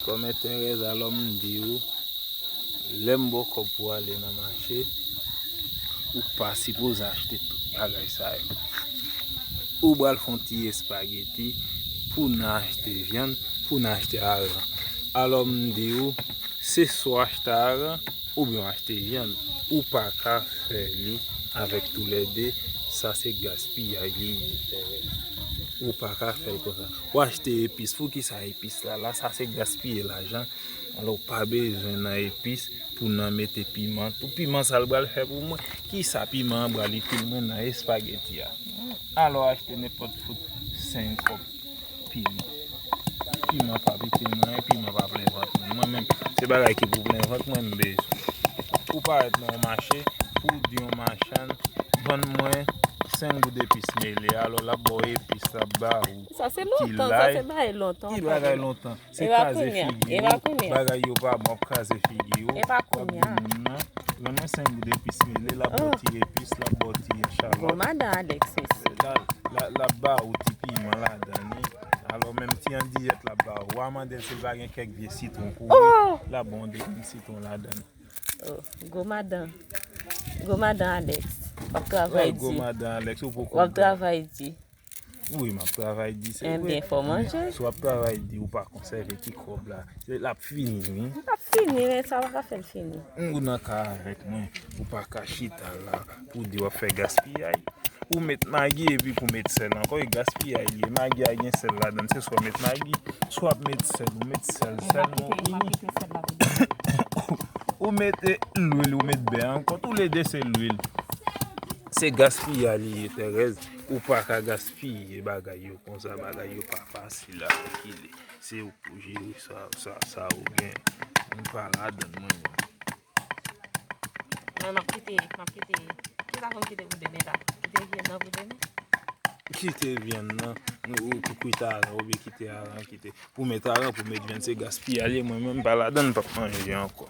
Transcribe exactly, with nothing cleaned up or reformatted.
Kòmè Terèz, alò m di w, lè m ba w kòb pou w ale nan mache, ou pa sipoze achte tout bagay sa yo. Ou pral fè yon ti espageti pou n achte vyann, pou n achte aran. Alò m di w, se swa w achte aran, oubyen w achte vyann. Ou pa ka fè li avèk toulède, sa se gaspiyay li ye, Terèz. Ou pa ka fè l konsa. W achte epis, poukisa epis la la, sa se gaspiye lajan. Alò, w pa bezwen nan epis pou nan mete piman tou. Piman sa l pral fè pou mwen? Kisa piman an pral itil mwen nan espageti a? Alò, achte nenpòt fout senk kòb piman. Piman pa pete mwen, piman pa plen vant mwen. Mwen menm, se bagay ki pou plen vant mwen m bezwen. Ou parèt nan yon mache, pou w di yon machann, vann mwen senk goud epis mele. Alò, l ap ba w epis, l ap ba ou Sa se ti lontan, sa lay. Se bagay lontan, Ki pa bagay vre. Lontan? Se E pa kraze kounye a, figi e pa ou, kounye a. Bagay yo pa bon, ap kraze figi ou. E pa W ap kounye a. Di moun nan, vann mwen senk goud epis mele, l ap ba w Oh. Ti epis, l ap ba w ti Gwo echalòt. Madan Alex, mesye. La, la, l ap ba ou ti piman ladan li. Alò, menm ti andiyèt l ap ba ou. W a mande l si l pa gen kèk vye sitwon pou ou. Oh! L ap ba w de grenn sitwon ladan li. Oh, gwo madan. Gwo madan Alex. W ap travay Wè, gwo di. Madan Alex, ou poko W ap travay di. Wi, m ap travay di, se vre. Ebyen, fò manje. Si w ap travay di, ou pa konsève ti kòb la. Se l ap fini, wi. L ap fini, men sa pa ka fè l fini. Ou nan ka avèk mwen, ou pa ka chita la pou di w ap fè gaspiyay. Ou met magi epi pou met sèl ankò, e gaspiyay li ye. Magi a gen sèl ladan l, se swa w met magi, swa w ap met sèl, ou met sèl, sèl non fini. Ou mete lwil, ou met bè ankò, toulede se lwil. Se gaspiyay li ye, Terèz. Ou pa ka gaspiye bagay yo konsa, bagay yo pa fasil a kalkile. Se ou pou jere sa, sa, sa ou gen. Mwen pa ladan mwen menm. Mwen, m ap kite, m ap kite. Kisa pou m kite pou demen la? Kite vyann nan pou demen? Kite vyann nan, ou, ou pou kwit aran, oubyen kite aran, kite. Pou met aran, pou met vyann, se gaspiyay li ye, mwen menm m pa ladan, m p ap manje ankò.